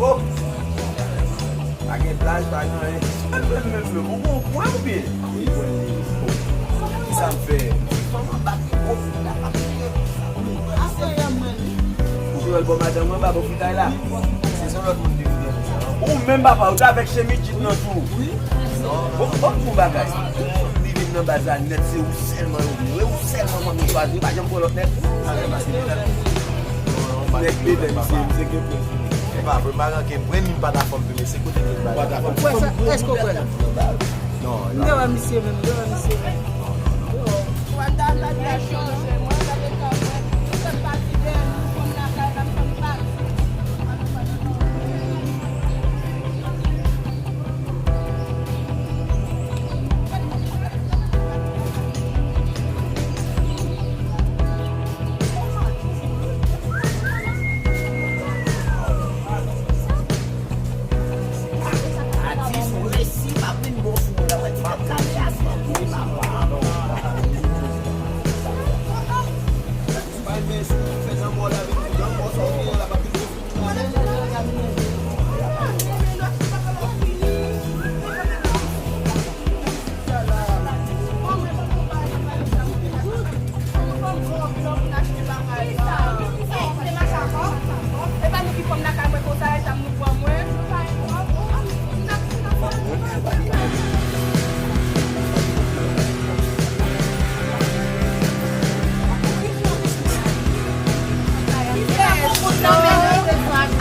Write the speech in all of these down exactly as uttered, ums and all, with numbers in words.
Oh! Pa gen plaj, pa gen anyen. Mwen menm, menm, menm, ou gon pwen oubyen? Wi, pwen li. Kisa m fè? Fanm anba ki gwo fout la, pa gen sa. Ou te wè l bò madanm mwen, anba bò fritay la? Se yon lòt moun ki vin nan sa. Ou menm, papa, ou t avèk chemiz djip nan sou ou. Wi. Bon, bon, bon bagay. Tout moun ki vin nan baz la nèt, se ou sèlman yo vle. Ou sèlman fanm yo chwazi, pa janm pran lòt nèt. Nèg bebe, misye, misye gen pwen. E pa vre, m pa ranke, m renmen m pa ta fanm vre, men se kote ke m ba. Ou kwè sa? Èske w kwè sa? Non, m te wè misye menm, m te wè misye menm. Mwen ta gade chanje, mwen gade ka mwen, m fè pati de fanm lakay la, m fè pati.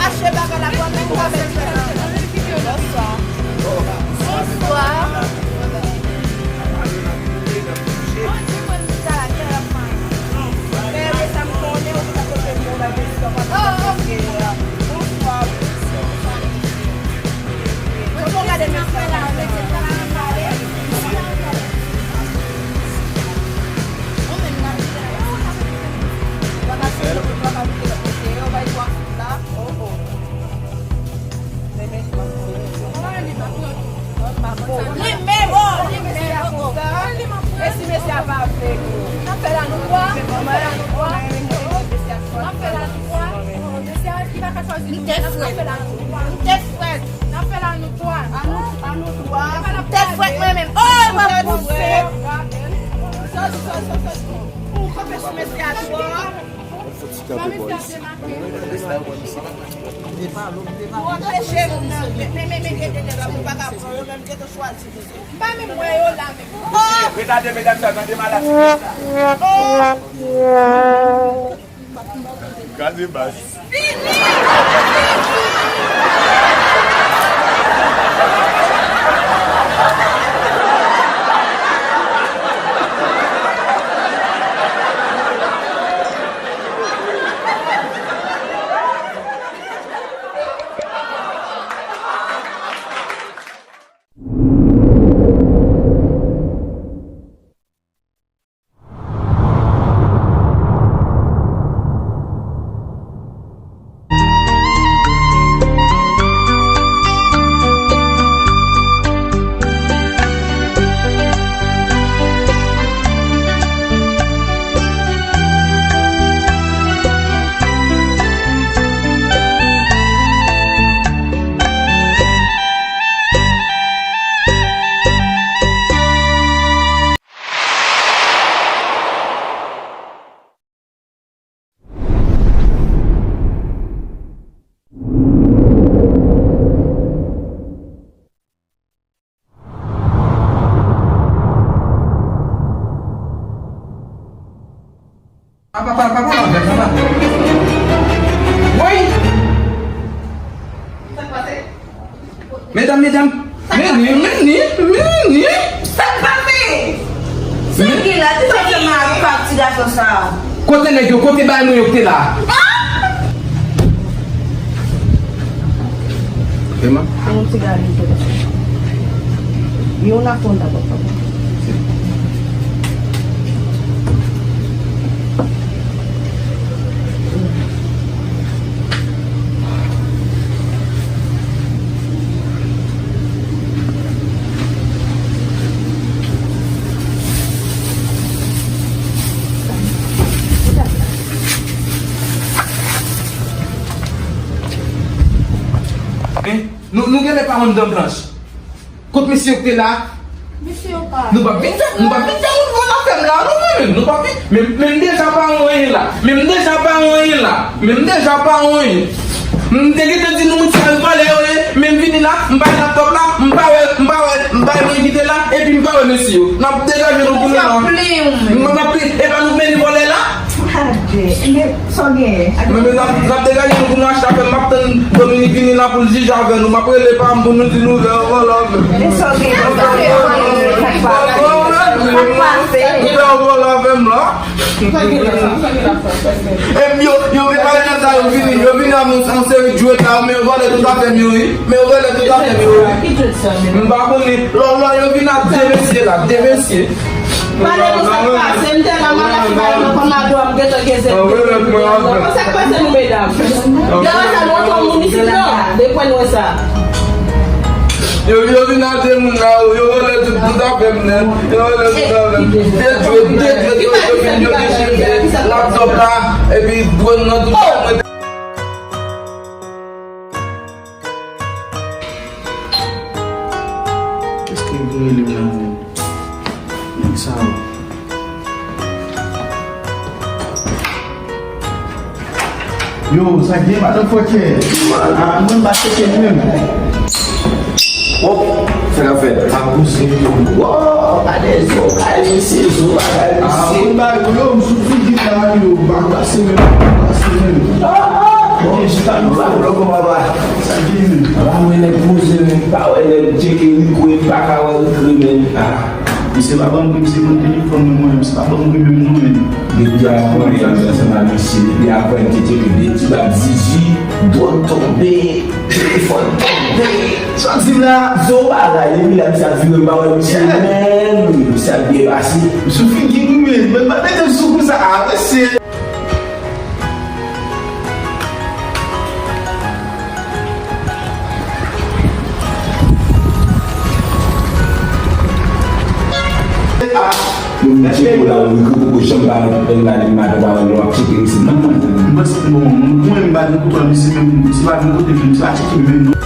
Achte bagay la pou mwen, mwen pa bèl fè nan. Bonswa. Bonswa. Bonswa. Li menm, li menm. E si mesye a pa vle nou? N ap fè la nou twa. N ap fè la nou twa. N ap fè la nou twa. M tèt frèt. M tèt frèt. N ap fè la nou twa. An nou, an nou twa. M tèt frèt mwen menm. Oh, m ap pouse. Sòti, sòti, sòti, sòti. Ou kanpe sou mesye a twa. Ou anpeche moun nan, men, men, men, men, men, men, men, men, men, men, chwazi misye. M pa menm wè yo la menm. Ret atè, medam sa, tande malad. Kraze bas. Apa, apa, apa, apa, apa? Woy! Sa k pase? Medam, medam, men ni, men ni, men ni. Sa k pase? Sa k gen la? Ti sa fè mal pa ti gason sa. Kote nèg yo? Kote bagay mwen yo ki te la? Ah! Emma? Yon ti gade pou yo. Yon la fon dabò, papa. Sa yon dan blanch. Kot mesye yo k te la? Mesye yo pa. Nou p ap vin fè, nou p ap vin fè moun vòlò avè m la, non, mwen menm. Nou p ap vin, men, men m deja pa anyen la. Men m deja pa anyen la. Men m deja pa anyen. M te gentan di nou moun sa yo vòlè yo ye, men m vini la, m bay laptòp la, m pa wè, m pa wè, m bay mwen kite la, epi m pa wè mesye yo. N ap degaje nou pou nou la. Mwen m ap pli, e pa nou k mennen vòlè la? Adje, men sa w genyen? Men, men n ap, n ap degaje nou pou nou achte afè m. M ap tann Dominique vini la pou l jije avè nou. M ap rele pa m pou nou di nou vè yon vòlò avè m. Men sa w genyen? Sa k pase? Sa k pase? Vè yon vòlò avè m la. E yo, yo vin pale nan sa, yo vini, yo vini avè yon, yon seri djwèt la, men yo vòlè tout afè m yo, wi. Men yo vòlè tout afè m yo, wi. M pa konnen. Lò, lò, yo vin ak de mesye la, de mesye. Pale nou sa k pase, m tèlman malad, m pa yon fanm a dwa, m gentan gen zèb. Sa k pase nou, medam? Lè wè sa, nou antre yon moun isit, non? De kwè nou wè sa? Yo, yo vin ak de moun la, yo, yo vòlè tout, tout afè m nèt. Yo vòlè tout afè m. De djwèt, de djwèt, yo, yo vin, yo dechire laptòp la, epi dwòn nan tout sa mwen. Kiyès ki rele m la menm? Nèg sa yo. Yo, sa gen madan fòkè. Ah, mwen m pa tcheke menm. Oh, sa k ap fèt? Sa pouse yo. Wow, pa de zo, kay mesye, zo bagay mesye. Ah, mwen ba yo, yo, m sou figi la, yo, m pa pase menm, m pa pase menm. Ah, ah, bon, jis la nou pa blòk, papa. Sa gen menm. Pa wè nèg poze menm, pa wè nèg tcheke mikwo, pa ka wè mikwo menm. Ah. Misye pa ban m bri, misye pran telefòn mwen, mwen, misye pa ban m bri menm non, men. Depi avan, ansanm ak misye, depi avan, li te tcheke de ti bab zizi, dwòg tonbe, telefòn tonbe. Sa w di m la? Zo bagay, depi la, misye ap vire, m pa wè misye menm, misye ap byen pase. Sou figi m, men, men pa mete m sou kou sa, a, mesye. Mwen tcheke w la, ou ri, ou poko janm pa wè, pa wè, pa wè, w ap tcheke misye. Non, mwen, mwen, mwen, mwen, mwen, m pa gen kontwòl misye menm, misye pa gen kote, misye pa tcheke m menm, non.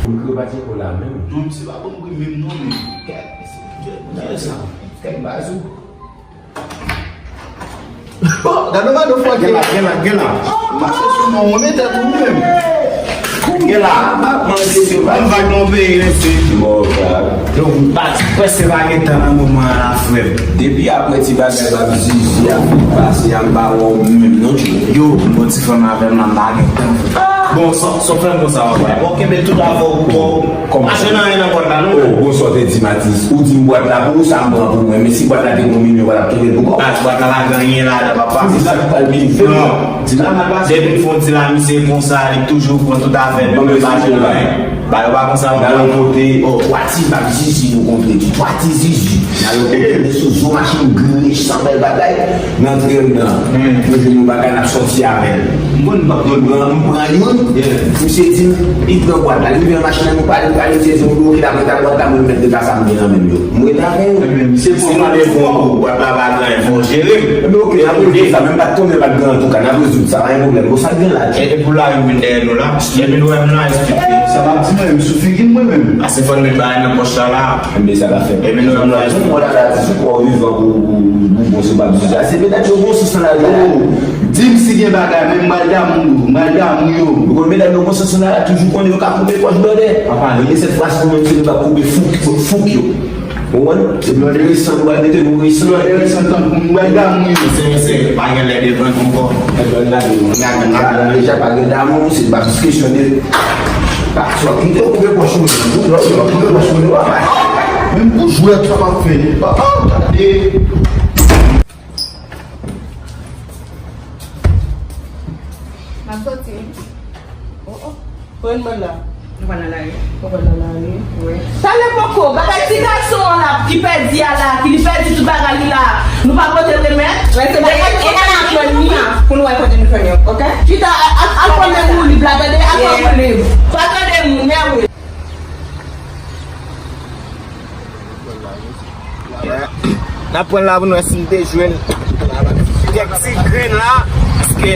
Mwen pa tcheke w la menm. Non, misye pa ban m bri menm non, men. Kèt, mesye, kèt, kèt sa. Kèt baz ou. Gade w, gade w, fò gen la, gen la, gen la. Mache sou mwen, ou mete tou menm. Gen la, m ap mande si w pa vag nan peyi, mesye. Bon, frè. Yo, m pa, prèske pa gen tan nan moman an la, frè. Depi apre ti bagay la, zizi a fin pase a, m pa wè w menm non, tchou. Yo, m gon ti fanm avè m la, m pa gen tan. Bon, sa, sa w fè m konsa, papa? Bon, kenbe tout afè w pou kò w. Kòman? Pa jwenn anyen nan bwat la, non. Oh, bon, sa w te di, Matis. Ou di m bwat la pou ou, sa m pran pou mwen. Men si bwat la te gon milyon, w t ap kenbe l pou kò w. Ah, bwat la pa gen anyen ladan, papa. Di sa k pral vin fè m. Non. Di la mal pase. Depi l fè yon ti la, misye konsa, li toujou pran tout afè, menm li pa jwenn anyen. Ba yo pa konsa, ba yo kote. Oh, twa ti bab zizi nou kontre. Twa ti zizi. N al kote, men sou zo machin gri, san bèl bagay. N antre anndan. Hmm. Nou jwenn yon bagay, n ap sòti avè l. M konn m p ap jwenn. M pran, m pran youn. Yeah. Misye di m, li pran bwat la. Li vin an machin nan, nou pale, nou pale, misye di m, oke, la, mwen ta bwat la, mwen mèt de ka sa m gen nan men m yo. M ret avè yo. Misye pran randevou an kou, bwat la pa gen anyen, fò w jere m. Ebyen, oke, n ap rezoud sa, menm pa t konbyen pa t gen antouka, n ap rezoud sa, pa gen pwoblèm. Bon, sa k gen la? E, e pou la, yo vin dèyè nou la. Epi nou wè m la, esplike. Sa m ap di mwen, m sou figi m mwen menm. Ase fò n met bagay nan pòch la la. Ebyen, sa k ap fèt. Epi nou wè m la, esplike. Mwen la, la, di sou kò w vivan pou, pou, pou, pou, bon, se pa bizou. Ase medam yo gon sans nan lari la. Oh, di m si gen bagay, men m pral damou yo, m pral damou yo. Ou konn medam yo gon sans nan lari la, toujou konnen yo ka koupe pòch blòdè. Apa, men se fwa si nou menm se nou k ap koupe fouk, fouk yo. Ou konprann? Se blòdè resan nou pral mete, nou resan. Blòdè resan tankou nou pral damou yo. Se, se, pa gen lè devan nou ankò. Epi n lage, n lage, n lage, deja pa gen damou, se pa jis kesyon de. Pa, swa kite w koupe pòch ou, ou lòt, ou lòt koupe pòch ou, ou pa. Menm pou jwèt sa w ap fè. Ah, ah, gade. M ap soti. Oh, oh. Kote n pral la? Nou pral nan lari. Nou pral nan lari? Wi. Talè poko, bagay ti gason an la ki pèdi a la, ki li pèdi tout bagay li la. Nou pa pote remèd. Wè, se bagay ki pèdi a la pou nou wè kote nou fè yo, oke? Chita, a, a, al pran men ou lib la, tande, al pran men ou lib. Pa tande moun, men wi. N ap pran l la pou n wè si n te jwenn kèk ti grenn la, paske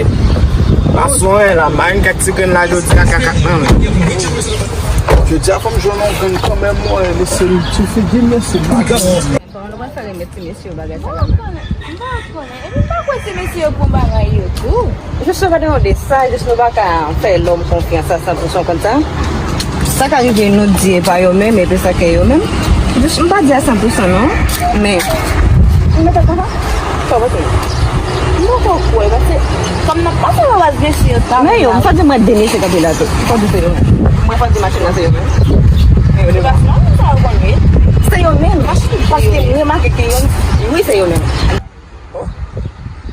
pa sou anyen la, m pa jwenn kèk ti grenn la jodi a, kakak nan men. Jodi a fò m jwenn yon grenn kanmenm, mwen, mesye, m ti figi m, mesye, bagay. Kòman nou pral fè remèt ti mesye yo bagay sa la menm? M pa konnen, m pa konnen. Epi m pa kwè ti mesye yo pran bagay yo tou. Jis nou pa tande sa, jis nou pa ka fè lòm konfyans a san pousan konsa. Sa ka rive nou di e pa yo menm, epi sa ke yo menm. Jis m pa di a san pousan non, men. M mete kaka. Sa w panse? M poko kwè, paske kòm n ap pase anba baz mesye yo ta. Men yo, m fò di mwen de mesye kanpe la tou. Fò di se yo menm. Mwen fò di machin nan se yo menm. Men yo devan. Machin nan, sa yo konn wi. Se yo menm. Paske m remake ke yo, wi, se yo menm. Oh,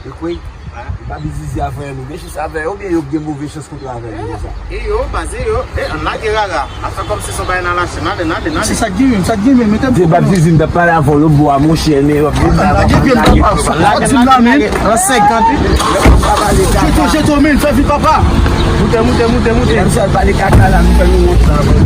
e kwè, e pa bizizi a frè nou gen chans avè yo, oubyen yo gen move chans kontre avè nou konsa? E yo, baze yo, e, ann lage rara. A fè kòmsi se yon bagay nan lachè. N ale, n ale, n ale. Se sa k gen menm, sa k gen menm, mete. Se pa bizizi, m t ap pale avè w lòt bò a, monchè, men w ap vin la, lage pye m, papa. Lage m la, men. An senkant, wi. Jeto, jeto, men, fè vit, papa. Moute, moute, moute, moute. Misye al pale kaka la, nou fè nou wont la, man.